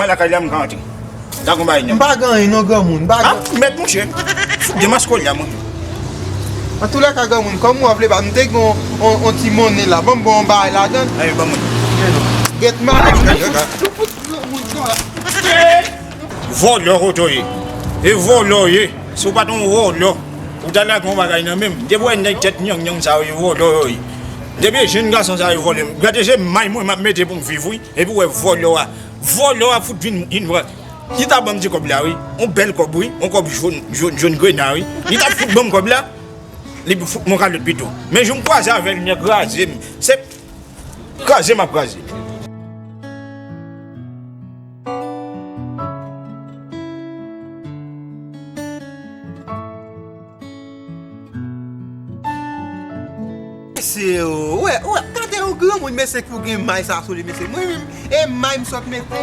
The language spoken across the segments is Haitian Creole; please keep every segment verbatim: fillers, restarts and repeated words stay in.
Lakay la m ka antre. Ta konn bagay non. M pa gen anyen non granmoun, m pa gen. Ah, mèt monchè. Fout de maskolya mwen. Antoulèka granmoun, kòm w ap vle ba, m te gen yon, yon, yon ti monnen la, ban m ba w yon bagay ladan. Ay, ban mwen. Gèt mal. Vòlò kote w ye. E vòlò w ye. Si w pa t yon vòlò, ou ta lage yon bagay nan men m. Depi w wè nèg tèt nyang nyang sa yo, e vòlò yo ye. Depi e jenn gason sa yo vòlè m. Gade se may mwen m ap mete pou m viv wi. Epi w wè vòlò a. Vòlò a fout vin, vin pran. Li ta ban m ti kòb la wi. Yon bèl kòb wi. Yon kòb jòn, jòn, jòn grena wi. Li ta fout ban m kòb la. Li fout mwen kalòt pito. Men jou m kwaze avè l, men kraze m. Se kraze m ap kraze. Mesye, ou wè, ou wè, gade yon granmoun, mesye, ki w gen may sa sou li, mesye. Mwen menm, e may m sot mete,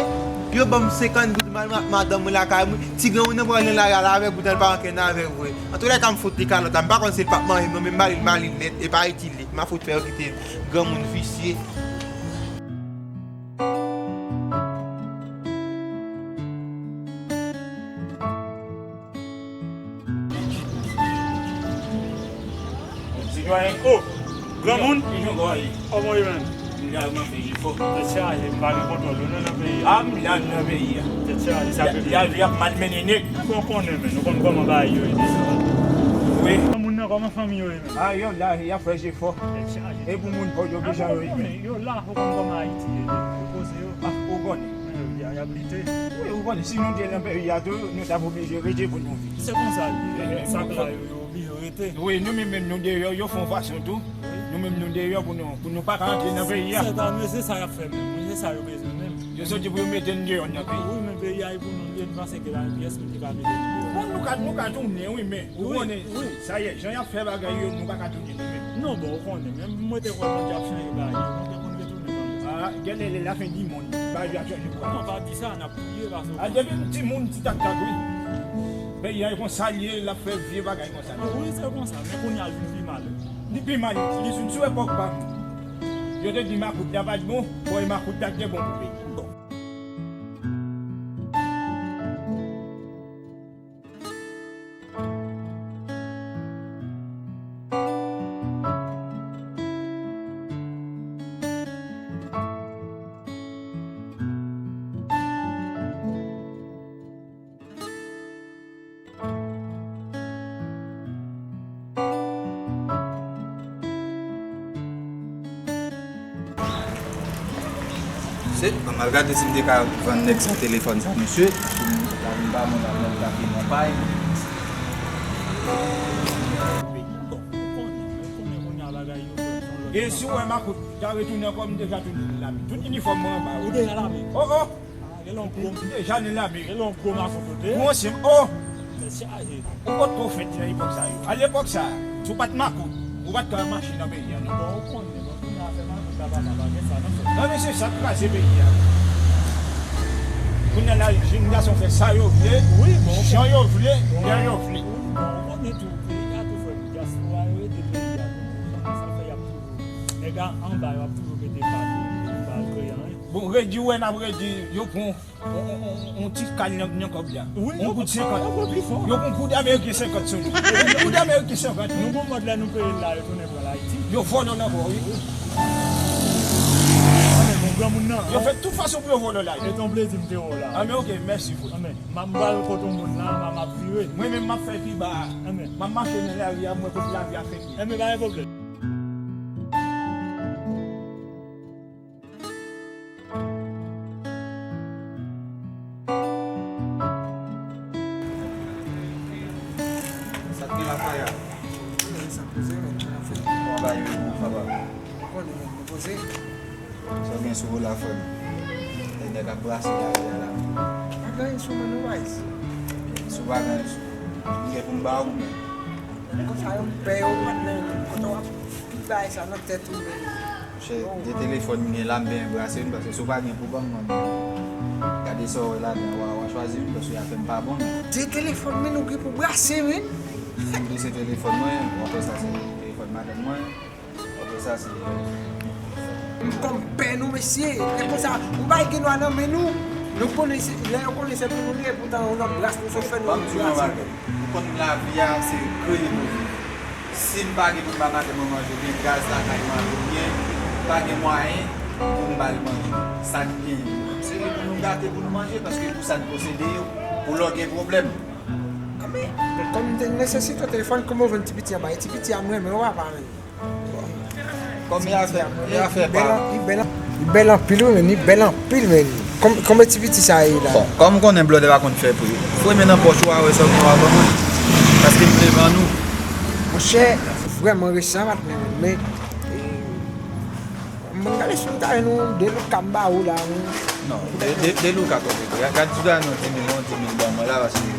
yo ban m senkant goud, m al ma-, madanm mwen lakay mwen, ti granmoun nan pral nan lari a la avèk goud, al pa ankenn avè vre. Antoulèka, m fout li kalòt la, m pa konn si l p ap manje m non, men m ba li l, m ba li l nèt, e pa itile, m a fout fè yo kite granmoun visye. Sitwayen, oh, granmoun. Kijan w ye? Kòman w ye menm? M la, m ap fè jefò. Tèt chaje, m pa gen kontwòl ou non nan peyi a. Ah, m la nan peyi a. Tèt chaje, sa peyi a. Lavi ap malmennen nèg. Bon, konnen, men, nou konn kòman bagay yo ye deja. Wi. Moun nan, kòman fanmi yo ye menm? Ah, yo la, y ap fè jefò. Tèt chaje. E pou moun pòv yo, kijan yo ye? Yo la, ou konn kòman Ayiti ye, yo poze yo. Ah, ou konnen. Y a, y ap lite. Wi, ou konnen, si nou te nan peyi a tou, nou t ap oblije rete pou nou viv. Se konsa l ye. Sa k la yo, yo oblije rete. Wi, nou menm, menm nou deyò, yo fè yon fason tou. Wi. Nou menm nou deyò pou nou, pou nou pa ka antre nan peyi a. Sètènman, se sa y ap fè menm. Wi, se sa yo bezwen menm. Yo soti pou yo mete n deyò nan peyi. Wi, men peyi a e pou nou, nou panse ke la, pyès moun ki pa mete n deyò. Bon, nou ka, nou ka tounen, wi, men ou konnen, sa y e, jan y ap fè bagay yo, nou pa ka tounen nou menm. Non, bon, ou konnen, men mwen te kwè Bondye ap chanje bagay yo, mwen te konn retounen nan. Ah, genlè lè lafen di monn, bagay yo ap chanje pou ou. Non, pa di sa, n ap priye, paske. Ah, depi m timoun, ti tak tak, wi. Peyi a e konsa l ye, l ap fè vye bagay konsa. Ah, wi, se konsa, men kounye a l vin pi mal. Li pi mal, li sou, sou epòk pa m. Yo te di makout la pa t bon, bon, e makout la ki te bon pou peyi. Bon. Se, ban m al gade si m te ka vann nèg sa telefòn sa, mesye. Pou m ta vin pa mwen la, mwen ta fin yon pay. E si w wè makout, ta retounen ankò, m deja tounen lame. Tout inifòm mwen anba. Ou deja lame? Oh, oh! Ah, gen lè yon gwo, m deja nan lame. Gen lè yon gwo makout ou te. Pou ansyen, oh! Tèt chaje. Ou potko fèt nan epòk sa yo. A lepòk sa, si w pa t makout, ou pa t ka mache nan peyi a, non. Bon, ou konnen, bon, kounye a fè makout la, papa, pa gen sa nan fè. Non, men se sa k kraze peyi a. Kounye a la, jenn gason fè sa yo vle, wi, bon, jan yo vle, bon, lè yo vle. Wi, bon, ou konnen tou, peyi a tou frè m, dyaspora yo ede peyi a tou. Sa fè y ap toujou, nèg a anba yo ap toujou mete bal, bal kreye anyen. Bon, redi, wè n ap redi, yo pran yon, yon, yon, yon ti kal nan, nan kòb la. Wi, yon goud senkant. Yo pran goud ameriken senkant sou nou. Yon goud ameriken senkant, wi. Nou gon mòd lè nou peye l la, yo tounen pran l Ayiti. Yo vòlò nan bò, wi. Anben, bon, granmoun nan. Yo fè tout fason pou yo vòlò la. E te yon plezi m te wè w la. Anben, oke, mèsi, frè. Anben, m ap, m pral kote yon moun la, m ap, m ap vire. Mwen menm, m ap fè pi ba a. Anben. M ap mache nan lari a, m wè kote lavi a fè pye. Anben, pa gen pwoblèm. Sa k gen la, Faya? Sa poze, men, kòman fè? Kòman bagay yo, sa va? Ou konnen, men, nou poze. Sa w gen sou ou la, frè m? E nèg ap brase lari a la. Pa gen anyen sou mwen non, Wise. Si w pa gen anyen sou ou, m gen pou m ba ou, men. Konsa yo m pè yo, patnè, kote w ap tout bagay sa nan tèt ou, men. Monchè, de telefòn m gen la, m benyen brase youn, paske si w pa gen pou ban m, mwen, gade sa w wè ladan, w a, w a chwazi youn, paske afè m pa bon, non. De telefòn, men, ou gen pou brase, men? Youn de se telefòn mwen, w a kwè sa se telefòn madanm mwen, w a kwè sa se. M kòm pè nou, mesye, e konsa, ou bay gen dwa nan men nou. Nou konnen se, lè yo konnen se pou nou li ye, poutan yon lòt ras nou sot fè nou. Ban m di w yon bagay. Ou konn lavi a, se kreye pou viv. Si m pa gen pou m ba madanm mwen manje, oubyen gaz lakay mwen, oubyen m pa gen mwayen pou m ba l manje, sa n genyen, se pou nou gate pou nou manje, paske pou sa n posede yo, pou lè w gen pwoblèm. Men, men kòm m te nesesite yon telefòn, kòman w vann ti piti a bay? Ti piti a m renmen w papa, men. Kòm li a fè, li a fè pa. Li bèl, li bèl anpil, wi, men. Li bèl anpil, men. Kòm, kòm ti piti sa ye la. Bon, kòm m konnen blòdè pa konn fè pri, foure men nan pòch ou a wè sa w gen w a ban mwen. Paske m vle vann ou. Monchè, vrèman resan, patnè, men, men, e, mwen gade si m ta jwenn yon de louka m ba ou la, wi. Non, de, de, de louka twò piti. Gad, gad si w ta jwenn yon di mil, yon di mil ban mwen la, paske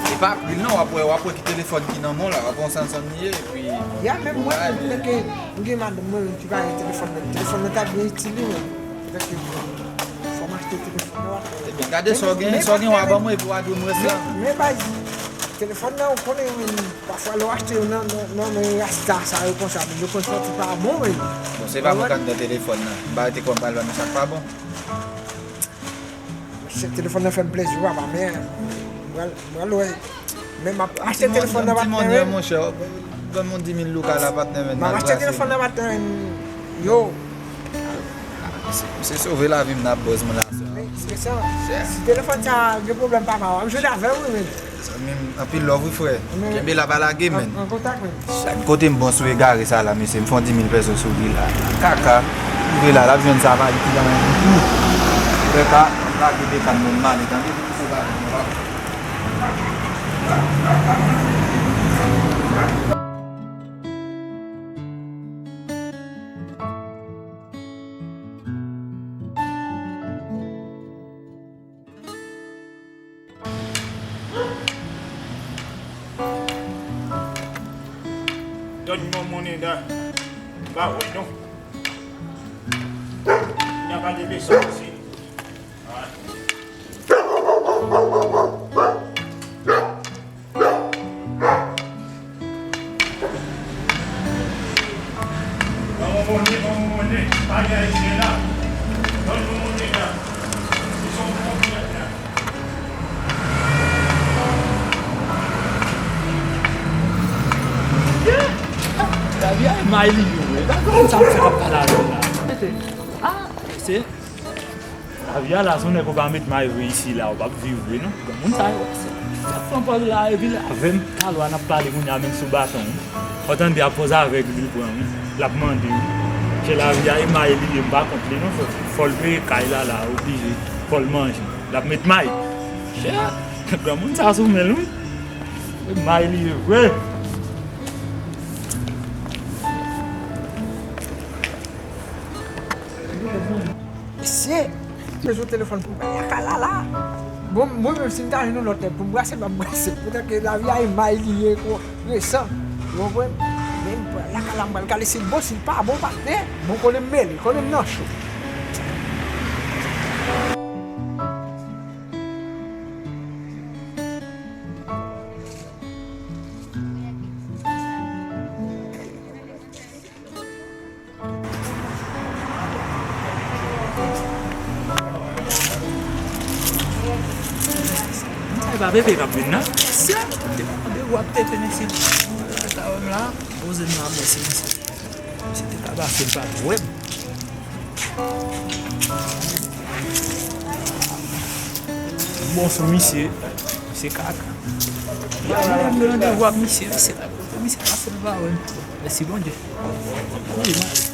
e pa pri l non, w ap wè, w ap wè ki telefòn ki nan men w la, w ap wè yon Samsung li ye, epi. Ya, menm mwen, menm, tèke m gen madanm mwen menm ki pa gen telefòn nan, telefòn nan ta byen itil li menm. Tèke fò m achte telefòn nan, w ap wè. Ebyen, gade sa w gen, sa w gen, w a ban mwen, epi w a di m rès la. Men, men baz, telefòn nan, ou konnen, wi, pafwa lè w achte yo nan, nan, nan men rasta sa yo konsa, men yo konn sòti pa bon, wi. Bon, se pa mwen k anndan telefòn nan. M pa rete kò m pral ban nou sa k pa bon. Se telefòn nan fè m plezi, papa, men m pral, m pral wè. Men m ap achte telefòn nan, patnè, men. Monchè, ban m yon di mil louka la, patnè, men. M ap achte telefòn nan, patnè, men. Yo. Se, se sove lavi m nan bòz mwen la. Men, se sa. Si telefòn sa gen pwoblèm, papa, w ap jwenn avè w, wi, men. Zanmi m, anpil love wi, frè. Kenbe la, pa lage, men. An, an kontak, men. Chak kote m bon sou egare sa la, mesye, m fè yon di mil pèso sou li la. Kaka, rive la, l ap jwenn sa, pa li ki nan men m. Frè pa, m lage de kat mwen, m ale, tande, pou misye pa vin, papa. Donne-moi mon aide. Bah oui, non. Il n'y a pas de vaisseau ici. Ouais. Ban mwen monnen, ban mwen monnen. Pa gen Ayisyen la. Ban mwen monnen la. Li son bon kòb la. Lavi a e may li ye vre. Gade kòman sa ap fè k ap pale avè l la. Ah, se Lavi a la, si w nèg ou pa met may vre isi la, ou p ap viv vre non. Granmoun sa yo, se, se pran pòz la, epi avè m, talwa n ap pale kounye a, menm sou baton, wi. Ou tande a pòz avèg li pran, wi. L ap mande, wi. Ke lavi a, e may li ye, m pa kont li non, fò, fò l peye kay la, la, oblije. Fò l manje. L ap met may. Chè, granmoun sa sou men l, wi. E may li ye vre. Mesye, m bezwen telefòn pou m bay Yakala la. Bon, mwen menm, si m ta jwenn yon lòt nèg pou m brase, m ap brase. Poutan ke lavi a e may li ye ko resan. Ou konprann? Men m pran Yakala, m pral gade si l bon, si l pa bon, patnè. Bon, konnen m mele, konnen m nan cho. Sa e pa bebe k ap vin nan? Mesye, depi mande w ap tete, mesye. Sa wè m la, poze m la, mesye, mesye. Mesye te ka pase, l pa t wè m. Bon, sou misye, misye kaka. Mwen mande w ap misye, misye pa kote, misye pase l pa wè m. Mèsi Bondye. Wi, mwen.